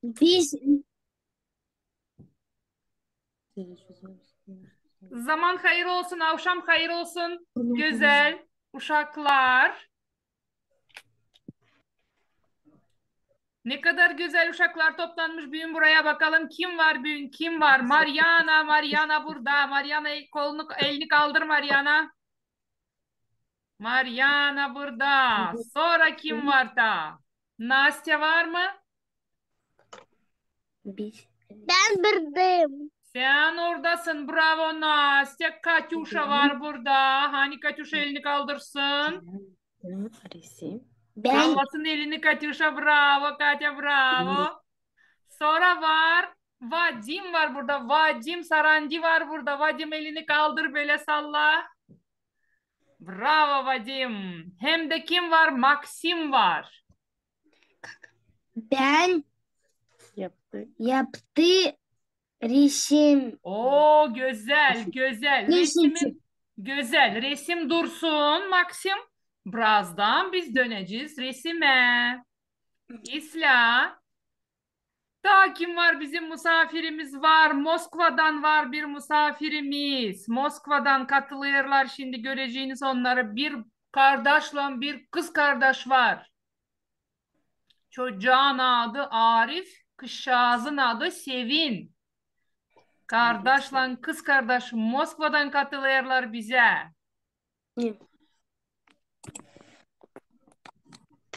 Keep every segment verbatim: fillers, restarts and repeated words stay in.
Biz zaman hayır olsun, avşam hayır olsun. Gözäl uşaklar. Ne kadar gözäl uşaklar toplanmış büün buraya. Bakalım, kim var büün, kim var? Mariana, Mariana burada. Mariana, el, kolunu, elini kaldır, Mariana. Mariana burada. Sora kim var ta? Nastya var mı? Biz. Bän buradayım. Sän oradasın. Bravo, Nastya. Katüşa var burada. Hani Katüşa elini kaldırsın? Resim. Bän. Kaldırsın elini Katüşa. Bravo, Katya, bravo. Sora var. Vadim var burada. Vadim Sarandi var burada. Vadim, elini kaldır, bölä salla. Bravo, Vadim. Hem dä kim var? Maksim var. Bän yaptı. Yaptı resim. Oo, gözäl, gözäl. Resim. Resim için. Gözäl. Resim dursun, Maksim. Birazdan biz dönecez resimä. İslää. Taa kim var? Bizim musaafirimiz var. Moskvadan var bir musaafirimiz. Moskvadan katılêrlar. Şindi göreceniz onnarı. Bir kardaşlan bir kızkardaş var. Çocuun adı Arif, kızçaazın adı Sevin. Kardaşlan kızkardaş Moskvadan katılêrlar bizä.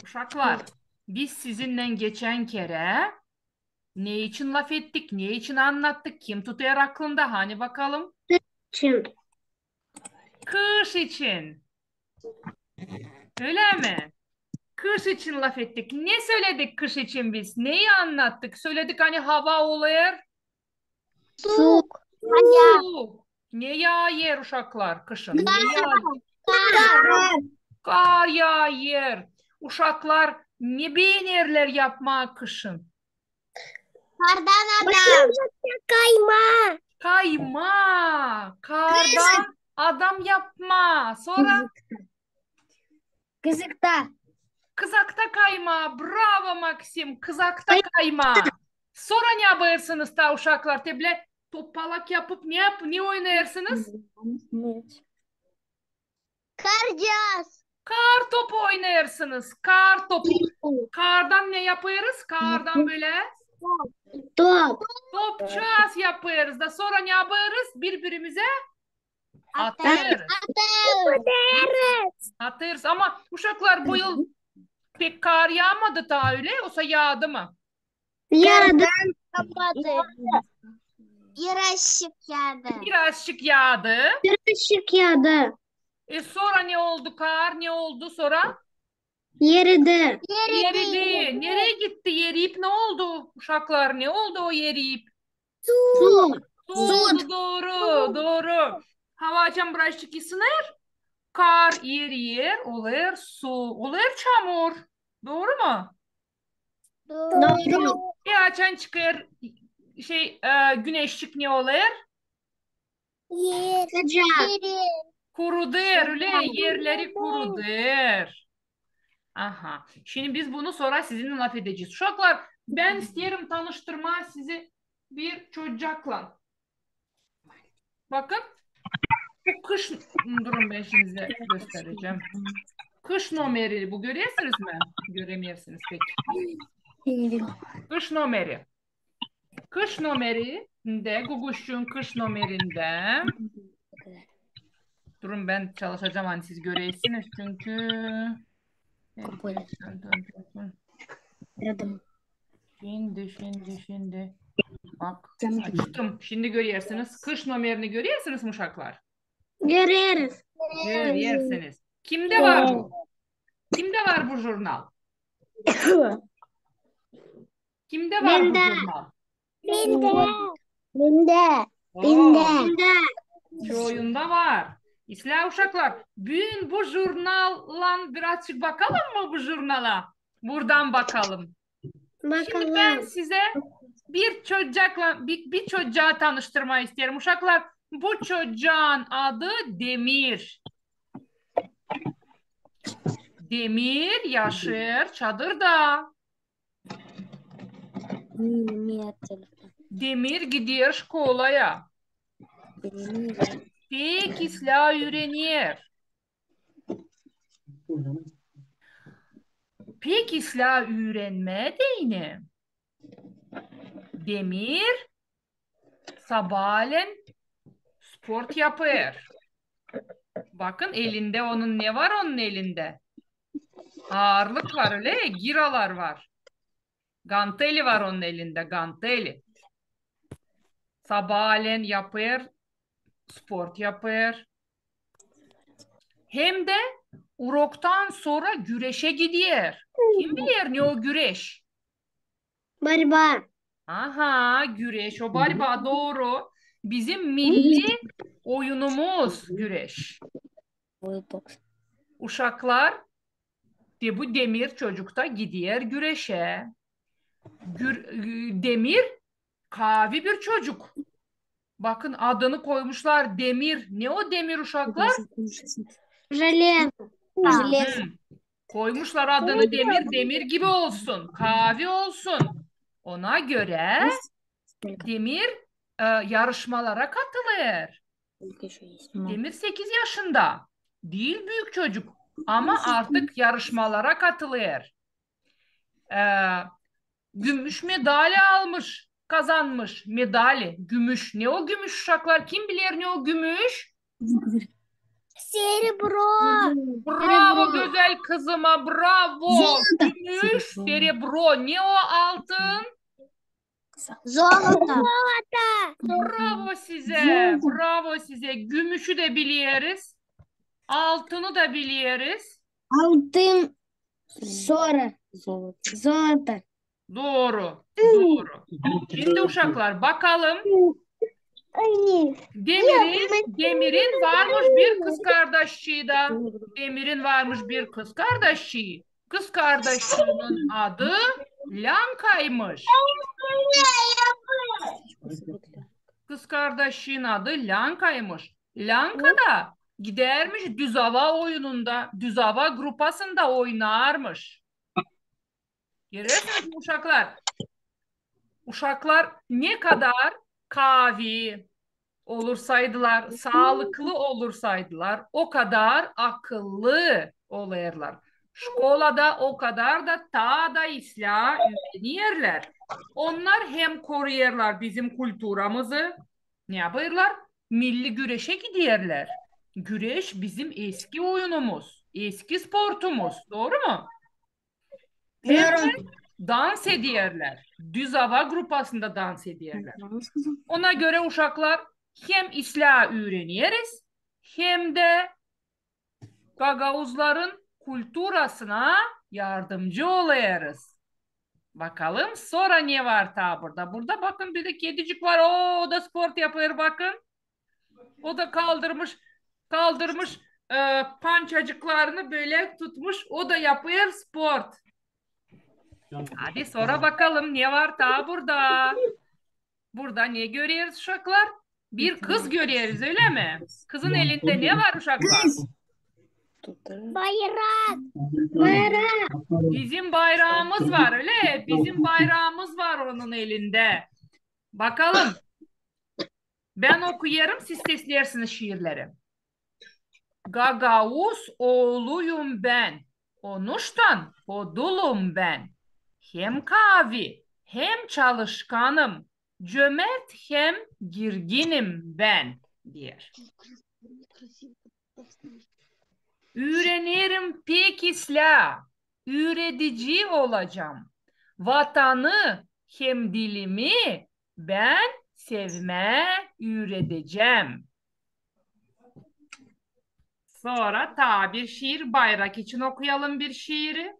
Uşaklar, biz sizinnän geçän kerä ne için lafettik, ne için annattık, kim tutêr aklında? Hani bakalım. Için. Kış için. Ölä mi? Kış için lafettik. Ne söledik kış için biz? Neyi annattık? Söledik, ani hava olêr Suuk. Suuk. Ne yaayêr, uşaklar, kışın? Ne yaayêr? Kar. Kar yaayêr. Uşaklar ne beenerlär yapmaa kışın? Kardan adam. Kaymaa. Kaymaa. Kardan adam yapmaa. Sora? Kızakta. Kızakta kaymaa. Bravo, Maksim. Kızakta kaymaa. Sora ne yapêrsınız taa, uşaklar? Te bilä topalak yapıp ne yap-, ne oynêêrsınız? Karcaaz. Kar topu oynêêrsınız. Kar topu. Kardan ne yapêrız? Kardan bölä? Top. Topçaaz yapêrız da sora ne yapêrız? Bir-birimizä Atêrız. Atêrız. Atêrız. Ama, uşaklar, bu yıl pek kar yaamadı taa, ölä? Osa yaadı mı? Yaadı. Birazçık yaadı. Birazçık yaadı. Birazçık yaadı. E, sora ne oldu kar? Ne oldu sora? Eridi. Eridi. Nereyi gitti eriyip? Ne oldu, uşaklar? Ne oldu o eriyip? Su. Su. Su oldu, dooru, dooru. Hava açan birazçık ısınêr, kar eriyer, olêr su, olêr çamur. Dooru mu? Dooru. E, açan çıkêr, şey, e, güneşçik, ne olêr? Yer. Kurudêr, ölä, erleri kurudêr. Aha. Şindi biz bunu sora sizinnän lafedecez. Uşaklar, bän isteerim tanıştırmaa sizi bir çocuklan. Bakın. Bu kış, durun, bän şindi gösterecäm. Kış nomeri, bu görersiniz mi? Göremeersiniz pek. Kış nomeri. Kış nomerindä, Guguşçuun kış nomerindä. Durun, bän çalışacam, ani siz görersiniz, çünkü şindi, şindi, şindi. Bak, açtım. Şindi görersiniz. Kış nomerini görersiniz mi, uşaklar? Göreriz. Görersiniz. Kimdä var bu? Kimdä var bu jurnal? Kimdä var bu jurnal? Bendä. Bendä. Oo. Bendä. Çoyunda var. İslää uşaklar, büün bu jurnallan birazçık bakalım mı, bu jurnala? Buradan bakalım. Şindi bän sizä bir çocukla, bir, bir çocuğa tanıştırmaa isteerim. Uşaklar, bu çocuun adı Demir. Demir yaşêêr çadırda. Demir gider şkolaya. Pek islää üürener. Pek islää üürenmää deyni. Demir sabaalän sport yapêr. Bakın, elindä onun ne var onun elindä? Aarlık var, ölä, giralar var. Ganteli var onun elindä, ganteli. Sabaalän yapêr, sport yapêr. Hem dä uroktan sora güreşä gider. Kim biler, ne o güreş? Борьба. Aha, güreş, o борьба, dooru. Bizim milli oyunumuz güreş. Uşaklar, te bu Demir çocuk da gider güreşä. Gür-, Demir kaavi bir çocuk. Bakın, adını koymuşlar Demir. Ne o Demir, uşaklar? Железо. Hı. Koymuşlar adını Demir, demir gibi olsun, kaavi olsun. Ona görä Demir, e, yarışmalara katılêr. Demir sekiz yaşında. Diil büük çocuk, ama artık yarışmalara katılêr. E, gümüş medali almış, kazanmış. Medali, gümüş. Ne o gümüş, uşaklar? Kim biler, ne o gümüş? Серебро. Bravo gözäl kızıma, bravo. Золото. Gümüş, серебро. Ne o altın? Золото. Bravo sizä, bravo sizä. Gümüşü dä bileriz. Altını da bileriz. Алтын. Сора. Золото. Dooru, dooru. Şindi, uşaklar, bakalım. Demirin, Demirin varmış bir kızkardaşçıı da. Demirin varmış bir kızkardaşçıı. Kızkardaşçıının adı Lyankaymış. Kızkardaşçıının adı Lyankaymış. Lyanka da gidärmiş düz ava oyununda, düz ava grupasında oynarmış. Görersiniz mi, uşaklar? Uşaklar ne kadar kaavi olursaydılar, saalıklı olursaydılar, o kadar akıllı olêrlar. Şkolada o kadar da taa da islää üürenärlär. Onnar hem koruyêrlar bizim kulturamızı, ne yapêrlar? Milli güreşä gidärlär. Güreş bizim eski oyunumuz, eski sportumuz. Dooru mu? Hem dä dans edärlär. Düz ava grupasında dans edärlär. Ona görä, uşaklar, hem islää üüreneriz, hem dä gagauzların kulturasına yardımcı olêrız. Bakalım, sora ne var taa burada? Burada, bakın, bir dä kedicik var. O, o da sport yapêr, bakın. O da kaldırmış, kaldırmış, e, pançacıklarını bölä tutmuş. O da yapêr sport. Hadi sora bakalım, ne var taa burada? Burada ne göreriz, uşaklar? Bir kız göreriz, ölä mi? Kızın elindä ne var, uşaklar? Bayrak. Bayrak. Bizim bayraamız var, ölä? Bizim bayraamız var onun elindä. Bakalım. Bän okuyêrım, siz sesleersiniz şiirleri. Gagauz ooluyum bän, onuştan podulum bän. Hem kaavi, hem çalışkanım, cömert hem girginim bän, deer. Üürenerim pek islää, üüredici olacam. Vatanı hem dilimi bän sevmää üüredecäm. Sora taa bir şiir, bayrak için okuyalım bir şiiri.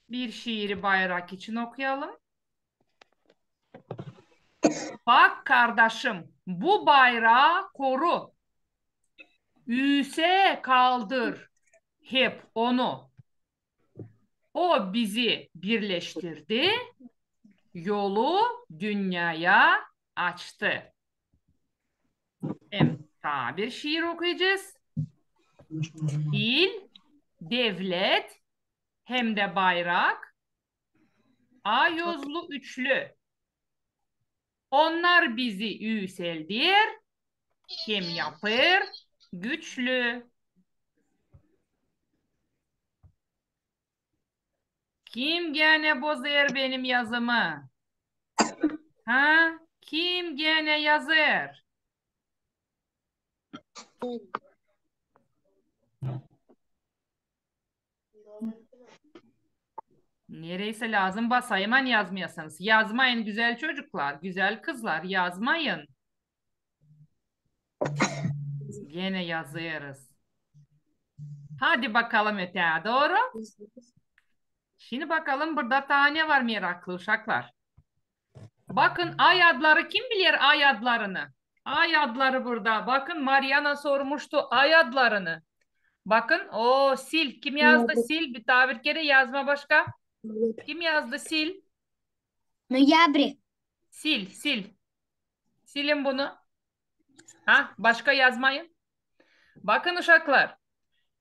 Bir şiiri bayrak için okuyalım. Bak, kardaşım, bu bayraa koru. Üüsää kaldır hep onu. O bizi birleştirdi, yolu dünneyä açtı. Hem taa bir şiir okuyacez. Dil, devlet hem dä bayrak A yozlu üçlü. Onnar bizi üüselder, hem yapêr güçlü. Kim genä bozêr benim yazımı? Ha? Kim genä yazêr? Nereysä lääzım basayım, ani yazmayasınız. Yazmayın, gözäl çocuklar, gözäl kızlar, yazmayın. Genä yazêrız. Hadi bakalım öteyä dooru. Şindi bakalım, burada taa ne var meraklı, uşaklar? Bakın, ay adları, kim biler ay adlarını? Ay adları burada. Bakın, Mariana sormuştu ay adlarını. Bakın, o, sil. Kim yazdı sil? Bir taa bir kerä yazma başka. Kim yazdı sil? Ноябрь. Sil, sil. Silin bunu. Ha, başka yazmayın. Bakın, uşaklar.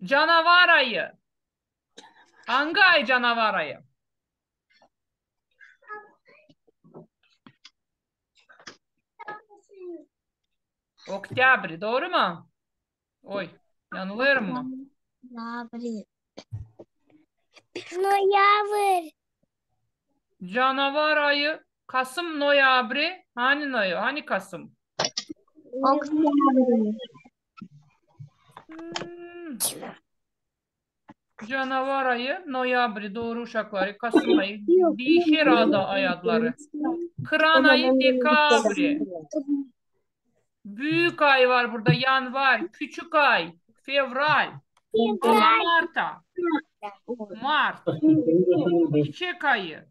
Canavar ayı. Angı ay canavar ayı? Oktäbri, dooru mu? Oy, yanılêrım mı? Ноябрь. Ноябрь. Canavar ayı. Kasım, noyabri. Ani noy-, ani kasım? Октябрь. Hmm. Canavar ayı, noyabri, dooru, uşaklar, kasım ayı, diişer adı, ay adları. Kıran ayı, dekabri. Büük ay var burada, yanvar, küçük ay, fevral, marta, mart, çiçek ayı,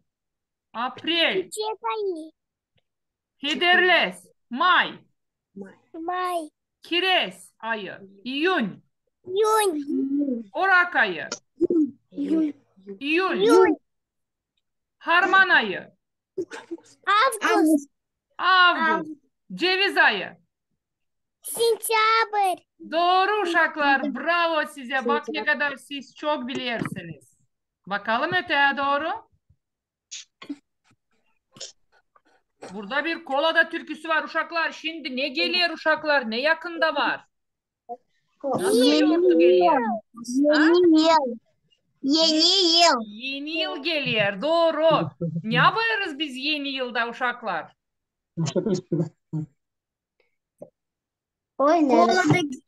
aprel, Çiçek ayı. Hederlez, may, May. Kirez ayı, iyun, Iyun. Orak ayı, Iyul, Iyul. Harman ayı, Avgust. Avgust, ceviz ayı. Sentyabr. Dooru, uşaklar, bravo sizä. Bak, ne kadar siz çok bilersiniz. Bakalım öteyä dooru. Burada bir Kolada türküsü var, uşaklar. Şindi ne geler, uşaklar? Ne yakında var? Nasıl bir yortu geler? Eni yıl. Eni yıl. Eni yıl geler, dooru. Ne yapêrız biz Eni yılda, uşaklar? Oynarız.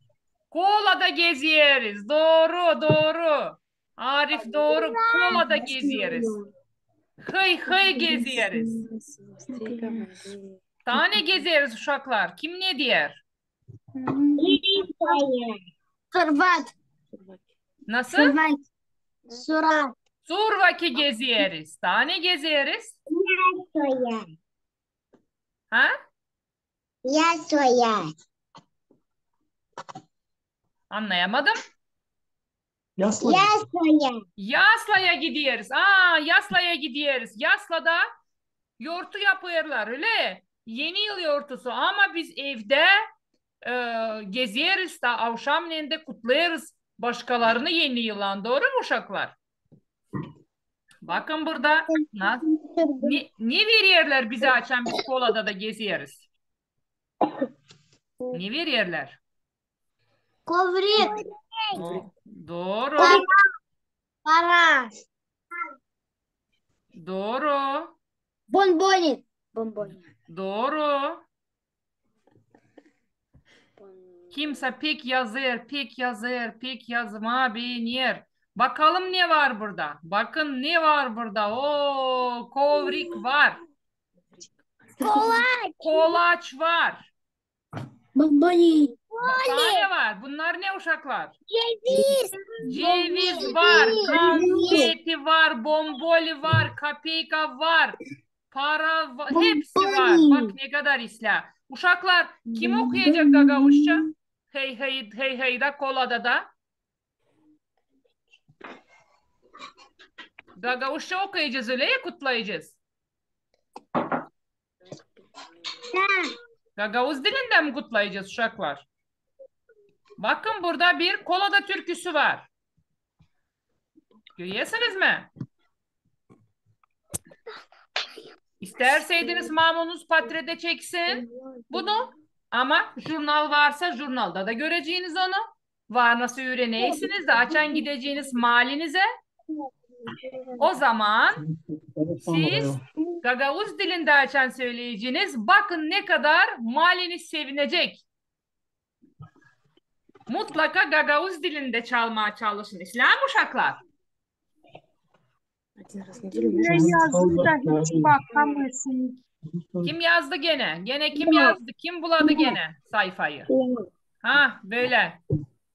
Kolada gezeriz. Dooru, dooru. Arif, dooru. Kolada gezeriz. Hıy-hıy gezeriz. Taa ne gezeriz, uşaklar? Kim ne deer? Survat. Nasıl? Survat. Survat. Survaki gezeriz. Taa ne gezeriz? Yas soyar. Ha? Yas soyar. Annayamadım. Yaslaya. Yas soyar. Yaslaya gideriz. Aa, Yaslaya gideriz. Yaslada yortu yapêrlar, ölä? Eni yıl yortusu. Ama biz evdä, e, gezeriz da avşamnendä kutlêêrız başkalarını Eni yıllan. Dooru mu, uşaklar? Bakın burada na-, ne, ne vererlär bizä, açan biz Kolada da gezeriz? Ne vererlär? Kovrik. O, dooru. Para. Dooru. Bonboni. Bonboni. Dooru. Kimsä pek yazêr, pek yazêr, pek yazmaa beener. Bakalım, ne var burada? Bakın, ne var burada? O, kovrik var. Kolaç. Kolaç var. Bonboni. Taa ne var? Bunlar ne, uşaklar? Ceviz. Ceviz var, konfeti var, bomboli var, kapeyka var, para va-, hepsi var. Bak, ne kadar islää. Uşaklar, kim okuyacek gagauzça? Hıy-hıy, hıy-hıy da, Kolada da. Gagauzça okuyacez, ölä ya, kutlayacez? Gagauz dilindä mi kutlayacez, uşaklar? Bakın, burada bir Kolada türküsü var. Görersiniz mi? İstärseydiniz, mamunuz portrede çeksin bunu. Ama jurnal varsa, jurnalda da göreceniz onu. Var nasıl üüreneysiniz dä, açan gideceniz maalinizä, o zaman siz gagauz dilindä açan söleyeceniz, bakın ne kadar maaliniz sevinecek. Mutlaka gagauz dilindä çalmaa çalışın. İslää mi, uşaklar? Ne yazdı da hiç bakamêêrsın. Kim yazdı genä? Genä kim yazdı? Kim buladı genä sayfayı? Ha, bölä.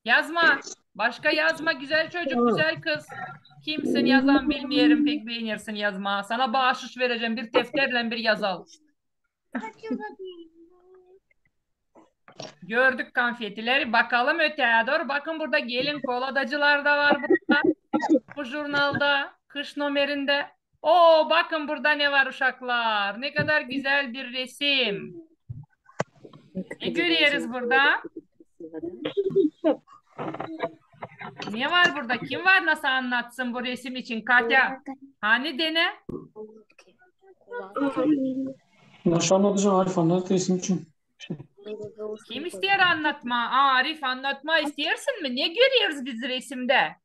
Yazma. Başka yazma. Gözäl çocuk, gözäl kız. Kimsin yazan, bilmeerim, pek beenersin yazmaa. Sana baaşış verecäm, bir defterlän bir yazal. Gördük konfetileri. Bakalım öteyä dooru. Bakın, burada gelin koladacılar da var burada. Bu jurnalda, kış nomerindä. Oo, bakın burada ne var, uşaklar. Ne kadar gözäl bir resim. Ne göreriz burada? Ne var burada? Kim var, nasıl annatsın bu resim için? Katya, hani denä? Nasıl annadacam, Arif, annat resim için. Kim isteer annatmaa? Aa, Arif, annatmaa isteersin mi? Ne göreriz biz resimdä?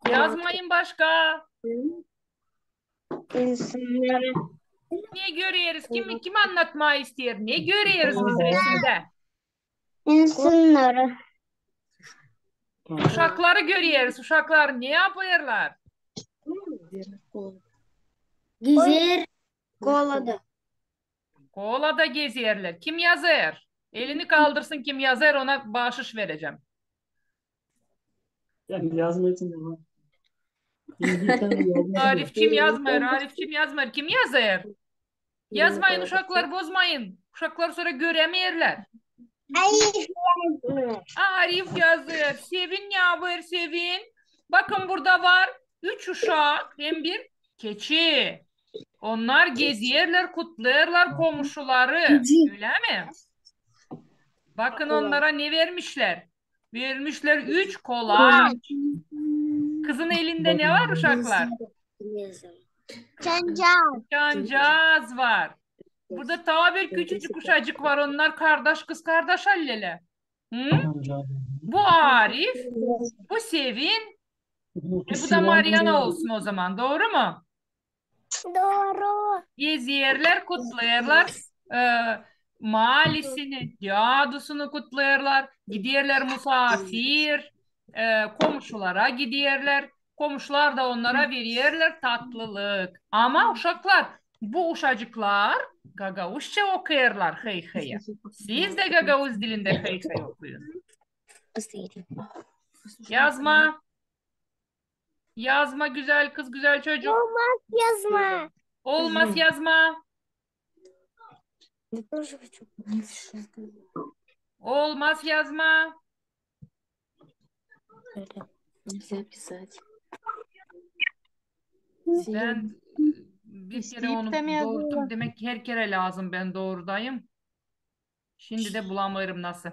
Yazmayın başka. İnsanları. Ne göreriz? Kim, kim annatmaa isteer? Ne göreriz biz resimdä? İnsanları. Uşakları göreriz. Uşaklar ne yapêrlar? Güzel. Kolada. Kolada gezerlär. Kim yazêr? Elini kaldırsın, kim yazêr, ona baaşış verecäm. Yani yazma için de var. Arifçim yazmêêr, Arifçim yazmêêr. Kim yazêr? Yazmayın, uşaklar, bozmayın. Uşaklar sora görämeerlär. Arif yazmış. Arif yazêr. Sevin ne yapêr, Sevin? Bakın, burada var üç uşak hem bir keçi. Onnar gezerlär, kutlêêrlar komusuları. Ölä mi? Bakın, onnara ne vermişlär. Vermişlär üç kola. Kızın elindä ne var, uşaklar? Çancaz. Çancaz var. Burada taa bir küçücük uşacık var. Onnar kardaş, kız kardaş halizdä. Hı? Bu Arif, bu Sevin, e, bu da Mariana olsun o zaman. Dooru mu? Dooru. Gezerlär, kutlêêrlar e, maalisini, dädusunu kutlêêrlar, giderlär musaafir, e, komuşulara giderlär, komuşular da onnara vererlär tatlılık. Ama, uşaklar, bu uşacıklar gagauzça okuyêrlar hıy-hıyı. Siz dä gagauz dilindä hıy-hıy okuyun. Yazma. Yazma, gözäl kız, gözäl çocuk. Olmaz yazma. Olmaz yazma. Olmaz yazma. Нельзя писать. Bän bir kerä onu dooruttum. Demäk, her kerä lääzım bän doorudayım. Şindi dä bulamêêrım nasıl.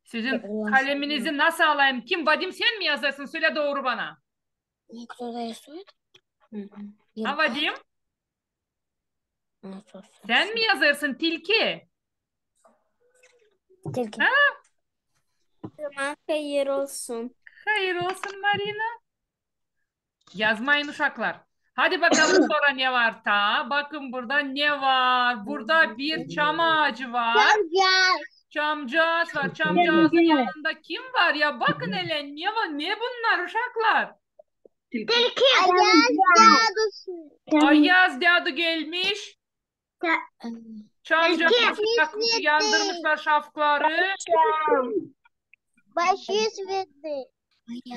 Sizin kaleminizi nasıl alayım? Kim? Vadim, sän mi yazêrsın? Sölä dooru bana. Кто рисует? Ha, Vadim? Sän mi yazêrsın, tilki? Tilki. Ha? Tamam, hayır olsun. Hayır olsun, Marina. Yazmayın, uşaklar. Hadi bakalım, sora ne var taa? Bakın, burada ne var? Burada bir çam aacı var. Çamcaaz var. Çamcaazın yanında kim var ya? Bakın hele, ne var? Ne bunlar, uşaklar? Tilki. Ayaz dädu. Ayaz dädu gelmiş. Çamcaazı yakmış, yandırmışlar şafkları. Baaşış verdi.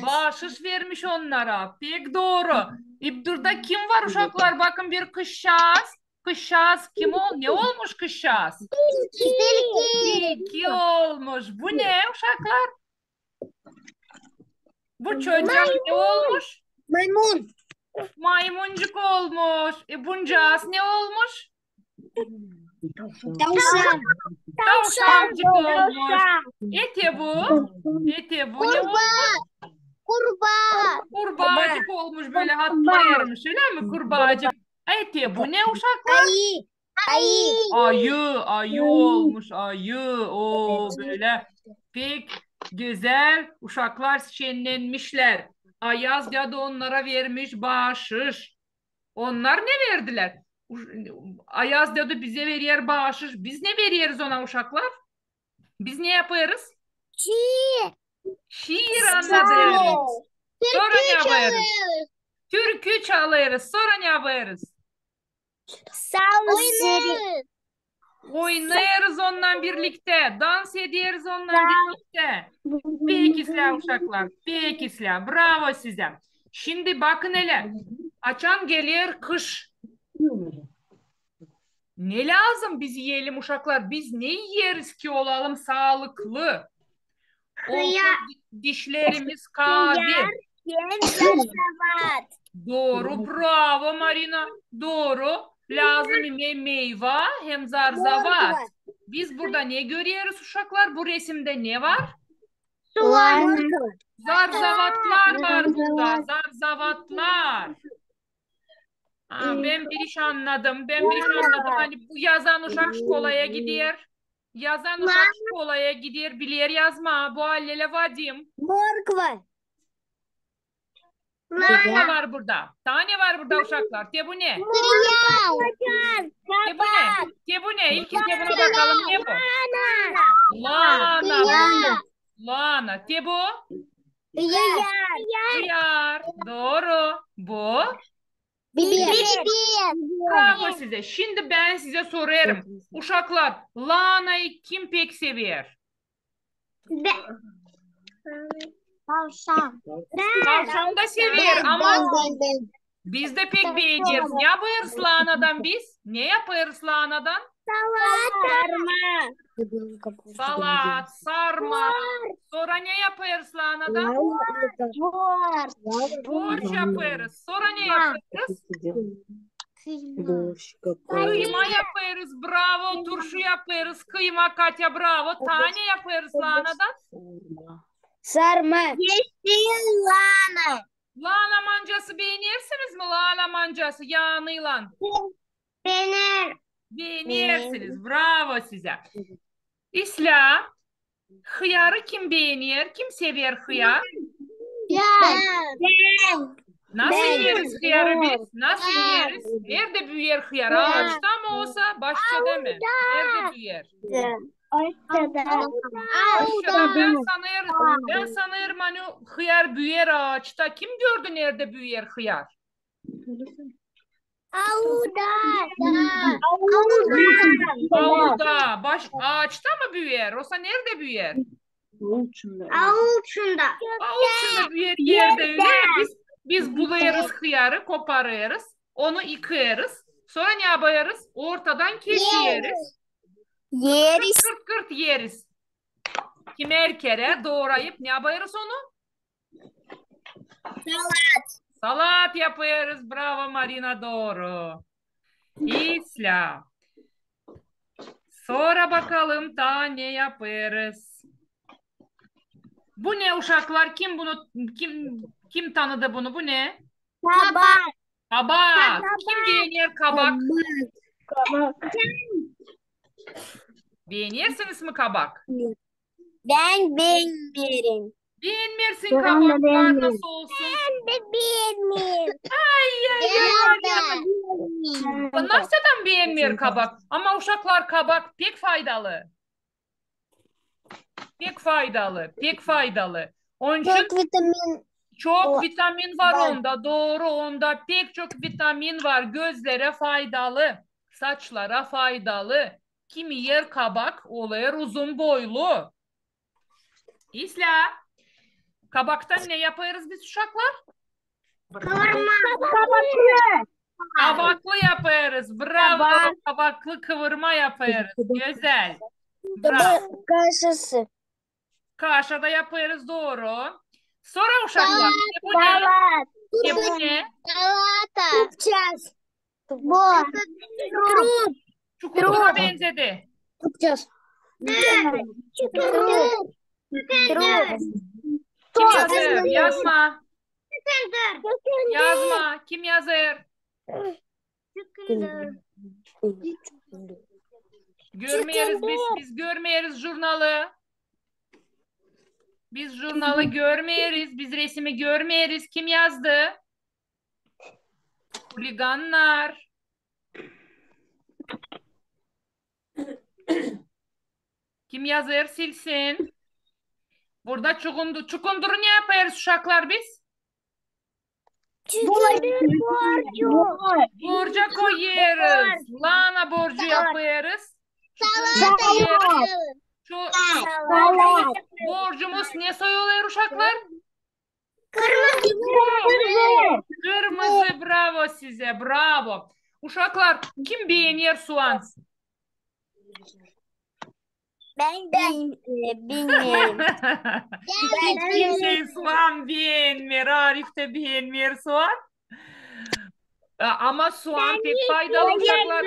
Baaşış vermiş onnara. Pek dooru. İbdurda kim var, uşaklar? Bakın, bir kızçaaz. Kızçaaz kim ol? Ne olmuş kızçaaz? Tilki olmuş. Bu ne, uşaklar? Bu çocuk ne olmuş? Maymun. Maymuncuk olmuş. E, buncaaz ne olmuş? Tavşan. Tavşancık olmuş. E te bu? E te bu ne olmuş? Kurbağa. Kurbaacık olmuş, bölä atlêêrmış, ölä mi, kurbaacık? E, te bu ne, uşaklar? Ayı. Ayı. Ayı, ayı olmuş, ayı. O, bölä pek gözäl, uşaklar şennenmişlär. Ayaz dädu onnara vermiş baaşış. Onnar ne verdilär? Uş-, Ayaz dädu bizä verer baaşış. Biz ne vereriz ona, uşaklar? Biz ne yapêrız? Şiir. Şiir annadêrız. Sora ne yapêrız? Türkü çalêrız. Sora ne yapêrız? Oynêêrız. Oynêêrız onunnan birliktä, dans ederiz onunnan birliktä. Pek islää, uşaklar, pek islää. Bravo sizä. Şindi bakın elä, açan geler kış, ne lääzım biz iyelim, uşaklar? Biz ne iyeriz ki olalım saalıklı? Olsun di-, dişlerimiz kaavi. Dooru, bravo, Marina. Dooru. Lääzım imää meyva hem zarzavat. Biz burada ne göreriz, uşaklar? Bu resimdä ne var? Sular. Zarzavatlar var burada. Zarzavatlar. Aa, bän bir iş annadım. Bän bir iş annadım. Ani bu yazan uşak şkolaya gider. Yazan uşak şkolaya gider, biler yazmaa. Bu Allelä Vadim. Morkva. Taa ne var burada? Taa ne var burada, uşaklar? Te bu ne? Te bu ne? Te bu ne? İlkin te buna bakalım, ne bu? Laana. Laana. Te bu? Hıyar. Hıyar. Dooru. Bu? Biber. Bravo sizä. Şindi bän sizä sorêrım. Uşaklar, laanayı kim pek sever? Tavşan. Tavşan da sever, ama biz dä pek beeneriz. Ne yapêrız laanadan biz? Ne yapêrız laanadan? Salat. Sarma. Salat, sarma. Sora ne yapêrız laanadan? Borş. Borş yapêrız. Sora ne yapêrız? Kıyma. Kıyma yapêrız. Bravo. Turşu yapêrız. Kıyma, Katya, bravo. Taa ne yapêrız laanadan? Sarma. Yeşil laana. Laana mancası beenersiniz mi? Laana mancası yaanıylan. Beenerim. Beenersiniz. Bravo sizä. İslää, hıyarı kim beener? Kim sever hıyar? Bän. Nasıl iyeriz hıyarı biz? Nasıl iyeriz? Neredä büüyer hıyar? Aaçta mı osa, başçada mı? Neredä büüyer? Başçada. Bän sanêrım, bän sanêrım, ani hıyar büüyer aaçta. Kim gördü, neredä büüyer hıyar? Aulda. Aulda. Baş, aaçta mı büüyer? Osa neredä büüyer? Aul içindä. Aul içindä büüyer erdä, ölä. Biz, biz bulêrız hıyarı, koparêrız, onu yıkêrız. Sora ne yapêrız? Ortadan keseriz. Kırt, kırt, kırt iyeriz. Kimär kerä doorayıp ne yapêrız onu? Salat. Salat yapêrız. Bravo, Marina, dooru. İslää. Sora bakalım, taa ne yapêrız? Bu ne, uşaklar? Kim bunu, kim, kim tanıdı bunu? Bu ne? Kabak. Kabak. Kim beener kabak? Kabak. Beenersiniz mi kabak? Bän beenmeerim. Beenmersin kabaklar, nasıl olsun? Bän dä beenmeerim. Ay, ay, ay. Nasıl adam beenmeer kabak? Ama, uşaklar, kabak pek faydalı. Pek faydalı, pek faydalı. Onun için çok vitamin var onda, dooru, onda pek çok vitamin var, gözlerä faydalı, saçlara faydalı. Kim iyer kabak, olêr uzun boylu. İslää, kabaktan ne yapêrız biz, uşaklar? Kıvırma. Kabaklı. Kabaklı yapêrız. Bravo. Kabaklı kıvırma yapêrız. Gözäl. Bravo. Kaşası. Kaşa da yapêrız, dooru. Sora, uşaklar, ne bu ne? Salat. Ne bu ne? Salata. Tutacez. Bu. Çukur. Çukur. Çukura benzedi. Tutacez. Çukur. Çukur. Kim yazêr? Yazma. Yazma. Kim yazêr? Görmeeriz biz, biz görmeeriz jurnalı. Biz jurnalı görmeeriz, biz resimi görmeeriz. Kim yazdı? Huligannar. Kim yazêr, silsin. Burada çukundu-, çukunduru ne yapêrız, uşaklar, biz? Borcu. Borca koyêrız. Lana borcu yapêrız. Çukundu koyêrız. Ço-, borcumuz ne soy olêr, uşaklar? Kırmızı. Kırmızı, bravo sizä, bravo. Uşaklar, kim beener suan? Bän, bän, e, beenerim. Hiç kimsey suan beenmeer, Arif tä beenmeer suan. A, ama suan pek faydalı, uşaklar.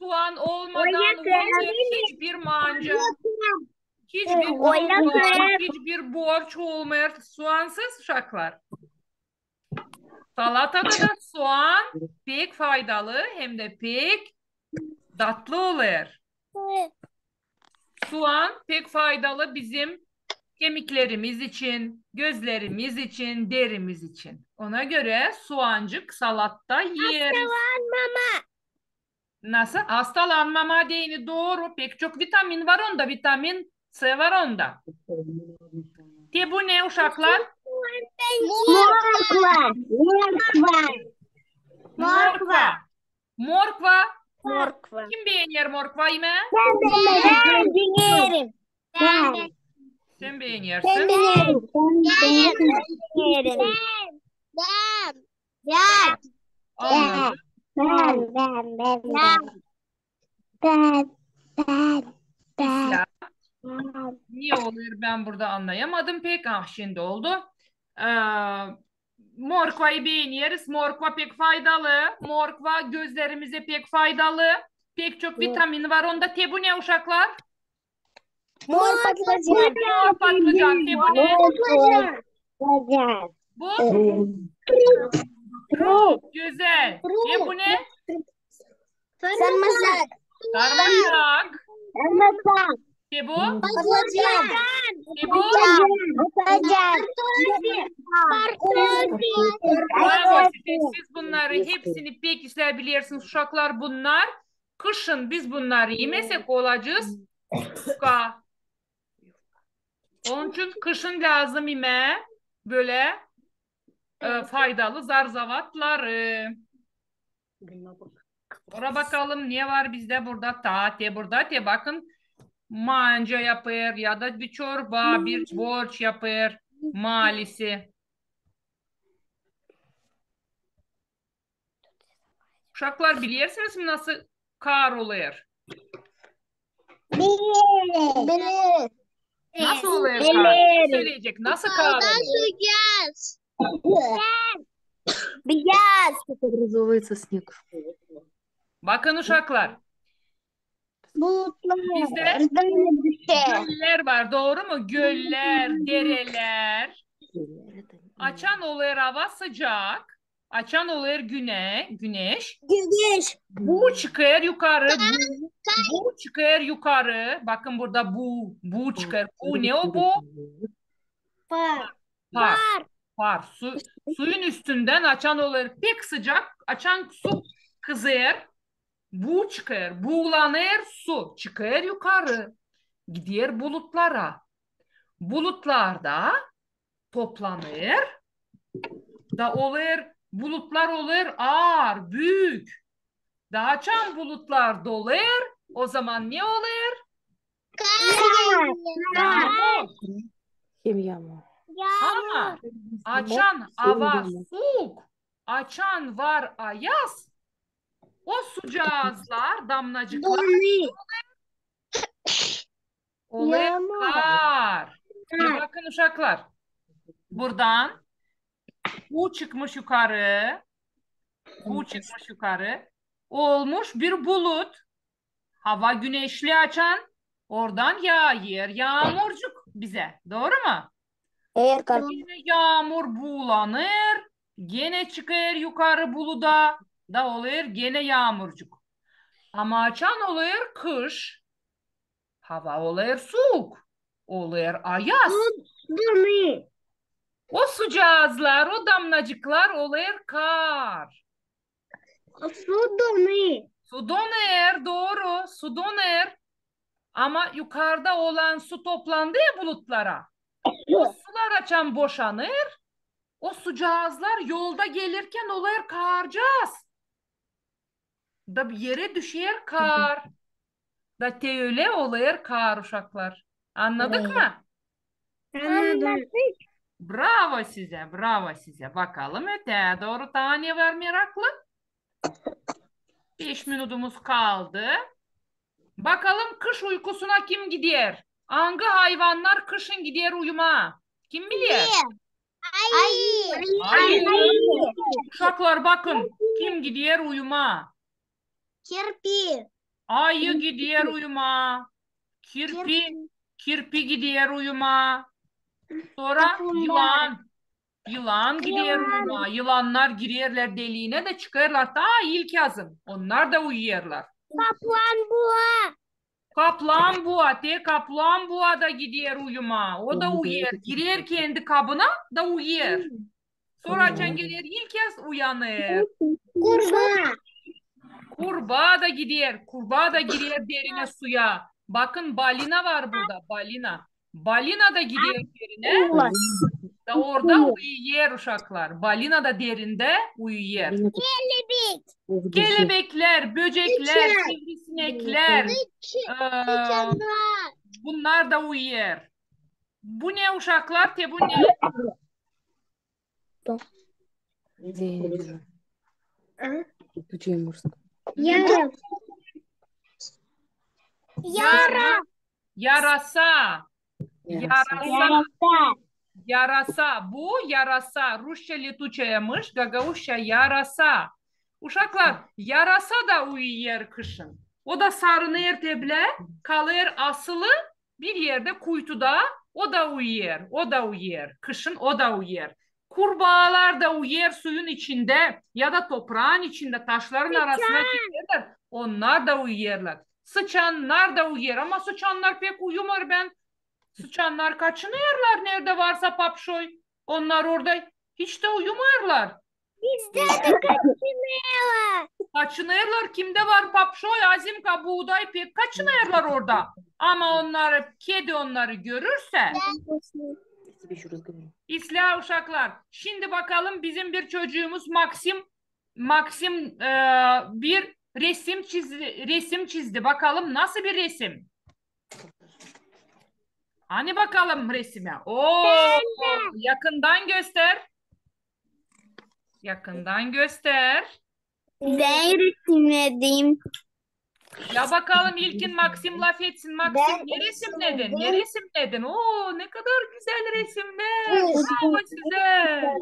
Suan olmadan olmêêr hiçbir manca. Hiçbir, hiçbir borç olmêêr suansız, uşaklar. Salatada da suan pek faydalı hem dä pek datlı olêr. Suan pek faydalı bizim kemiklerimiz için, gözlerimiz için, derimiz için. Ona görä suancık salatta iyerim. Hastalanmama. Nasıl? Hastalanmama deyni dooru. Pek çok vitamin var onda, vitamin C var onda. Te bu ne, uşaklar? Morkva. Morkva. Morkva. Morkva. Morkva. Kim beener morkva imää? Bän, bän, bän beenerim. Bän. Sän beenersin. Bän beenerim. Bän beenerim. Bän. Bän. Anladım. Bän, bän, bän, bän. Bän, bän, bän. İslää. Bän. Ne olêr, bän burada annayamadım pek. Ah, şindi oldu. Ee, morkvayı beeneriz. Morkva pek faydalı. Morkva gözlerimizä pek faydalı. Pek çok vitamin var onda. Te bu ne, uşaklar? Mor patlıcan. Mor patlıcan. Te bu ne? Mor patlıcan. Bu? Çok gözäl. Te bu ne? Sarımsak. Sarımsak. Sarımsak. Te bu? Patlıcan. Te bu? Patlıcan. Bravo size. Siz bunnarı hepsini pek islää bilersiniz, uşaklar, bunnar. Kışın biz bunnarı imesäk, olacez yufka. Onuştan kışın lääzım imää bölä, e, faydalı zarzavatları. Ora bakalım, ne var bizdä burada? Ta, te burada, te bakın. Manca yapêr ya da bir çorba, bir borç yapêr malisi. Uşaklar, bilersiniz mi, nasıl kaar olêr? Bilerim. Bilerim. Nasıl olêr kaar? Kim söleyecek? Nasıl kaar olêr? Beyaz. Бывает со снег. Bakın, uşaklar. Bulutlar. Bizdä göller var, dooru mu? Göller, derelär. Açan olêr ava sıcak, açan olêr günä-, güneş. Güneş. Buu çıkêr yukarı, buu, buu çıkêr yukarı. Bakın burada buu, buu çıkêr. Buu ne o buu? Par. Par. Par. Su, suyun üstündän açan olêr pek sıcak, açan su kızêr, buu çıkêr, buulanêr su, çıkêr yukarı, gider bulutlara. Bulutlar da toplanêr, da olêr, bulutlar olêr aar, büük. Da açan bulutlar dolêr, o zaman ne olêr? Kaar. Yaamur. Kim yaamur? Ama açan ava suuk, açan var ayaz, o sucaazlar, damnacıklar olêr kaar. Ve bakın, uşaklar, buradan buu çıkmış yukarı, buu çıkmış yukarı, olmuş bir bulut. Hava güneşli açan, oradan yaayêr yaamurcuk bizä. Dooru mu? Eer kar. Genä yaamur buulanêr, genä çıkêr yukarı buluda, da olêr genä yaamurcuk. Ama açan olêr kış, hava olêr suuk, olêr ayaz. Su donêr. O sucaazlar, o damnacıklar olêr kar. Su donêr. Su donêr, dooru, su donêr. Ama yukarda olan su toplandı ya bulutlara. O sular açan boşanêr, o sucaazlar yolda gelirkän olêr karcaaz. Da bir erä düşer kar. Da te ölä olêr kar, uşaklar. Annadık mı? Annadık. Bravo sizä, bravo sizä. Bakalım öteyä dooru taa ne var meraklı? Beş minutumuz kaldı. Bakalım, kış uykusuna kim gider? Angı hayvannar kışın gider uyumaa? Kim biler? Ayı. Ayı. Uşaklar, bakın, kim gider uyumaa? Kirpi. Ayı gider uyumaa. Kirpi, kirpi gider uyumaa. Sora yılan. Yılan gider uyumaa. Yılannar girerlär deliinä da çıkêrlar taa ilkyazın. Onnar da uyuyêrlar. Kaplanbua. Kaplanbua, te kaplanbua da gider uyumaa. O da uyuyêr. Girer kendi kabına da uyuyêr. Sora açan geler ilkyaz, uyanêr. Kurbaa. Kurbaa da gider. Kurbaa da girer derinä suya. Bakın, balina var burada, balina. Balina da gider derinä. Da orada uyuyêr, uşaklar. Balina da derindä uyuyêr. Kelebek. Kelebeklär, böceklär, sivrisineklär, bunnar da uyuyêr. Bu ne, uşaklar, te bu ne? Yara. Yara. Yarasa. Yarasa. Yarasa. Bu yarasa. Rusça летучая мышь, gagauzça yarasa. Uşaklar, yarasa da uyuyêr kışın. O da sarınêr teblä, kalêr asılı bir erdä kuytuda, o da uyuyêr, o da uyuyêr. Kışın o da uyuyêr. Kurbaalar da uyuyêr suyun içindä ya da topraın içindä, taşların arasına girerlär, onnar da uyuyêrlar. Sıçannar da uyuyêr, ama sıçannar pek uyumêêr, bän. Sıçannar kaçınêrlar, neredä varsa papşoy. Onnar orada hiç tä uyumêêrlar. Bizdä dä kaçınêrlar. Kaçınêrlar, kimdä var papşoy, azimka, buuday, pek kaçınêrlar orada. Ama onnarı, kedi onnarı görürsä, islää, uşaklar. Şindi bakalım, bizim bir çocuumuz Maksim, Maksim, e, bir resim çiz-, resim çizdi. Bakalım, nasıl bir resim? Ani bakalım resimä. Oo, yakından göster. Yakından göster. Bän resimnedim. Ya bakalım, ilkin Maksim lafetsin. Maksim, ne resimnedin? Ne resimnedin? Oo, ne kadar güzel resimnär. Bravo sizä.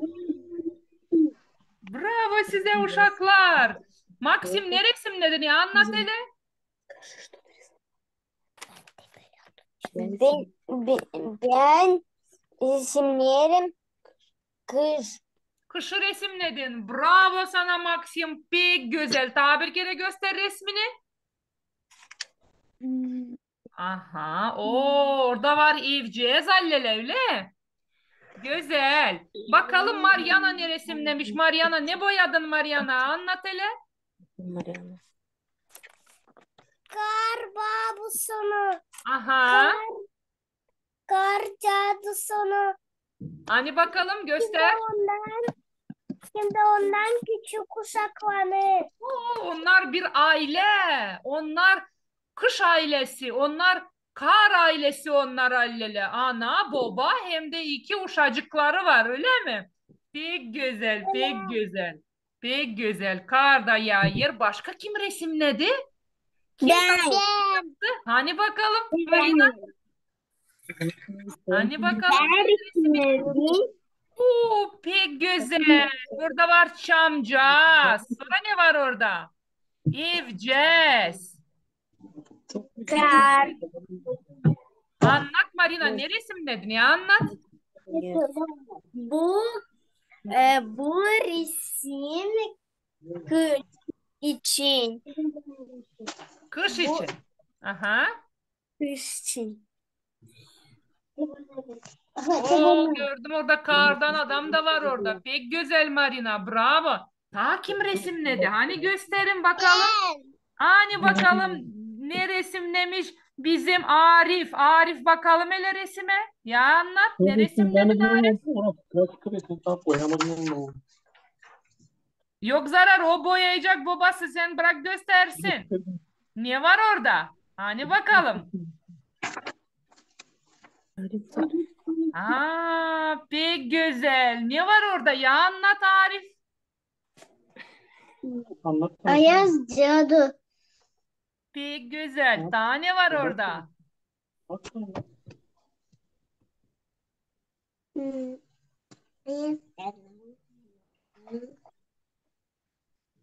Bravo sizä, uşaklar. Maksim, ne resimnedin? Ya, annat elä. Bän, bän, bän resimneerim kış. Kışı resimnedin. Bravo sana, Maksim. Pek gözäl. Taa bir kerä göster resmini. Aha. Oo, orada var evceez, allelä, ölä? Gözäl. Bakalım, Maryana ne resimnemiş? Maryana, ne boyadın, Maryana? Annat elä. Kar babusunu. Aha. Kar, kar cadısını. Ani bakalım, göster. Hem dä ondan, hem dä ondan küçük uşakları. Oo, onnar bir aylä. Onnar kış ayläsi, onnar kar ayläsi, onnar, allelä. Ana, boba, hem dä iki uşacıkları var, ölä mi? Pek gözäl, pek gözäl. Pek gözäl. Kar da yaayêr. Başka kim resimnedi? Kim yaptı? Bän. Ani bakalım, Marina? Ani bakalım? Bän resimnedim. Oo, pek gözäl. Burada var çamcaaz. Sora ne var orada? Evceez. Kar. Annat, Marina, ne resimnedin? Ya, annat. Bu, e, bu resim kış için. Kış için. Aha. Kış için. Oo, gördüm, orada kardan adam da var orada. Pek gözäl, Marina, bravo. Taa kim resimnedi? Hani gösterin bakalım. Hani bakalım ne resimnemiş bizim Arif. Arif, bakalım hele resime. Ya annat, ne resimnedi Arif? Yok zarar, o boyayacek bobası, sen bırak göstersin. Ne var orada? Hani bakalım. Aa, pek gözäl. Ne var orada? Ya annat Arif. Ayaz cadı. Pek gözäl. Taa ne var orada?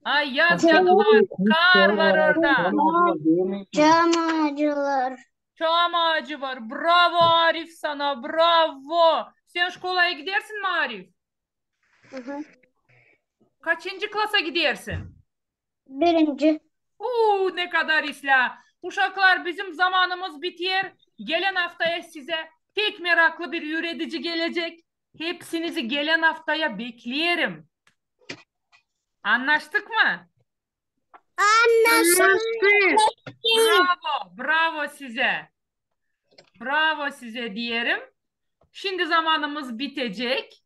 Ayaz cadı var. Kar var orada. Çam ağacılar. Çam ağacı var. Bravo Arif sana, bravo. Sen şkolaya gidersin mi, Arif? Hı hı. Kaçıncı klasa gidersin? Birinci. Uuu, ne kadar islää. Uşaklar, bizim zamanımız biter. Gelen aftaya sizä pek meraklı bir üüredici gelecek. Hepsinizi gelen aftaya bekleerim. Annaştık mı? Annaştık. Bravo, bravo sizä. Bravo sizä deerim. Şindi zamanımız bitecek.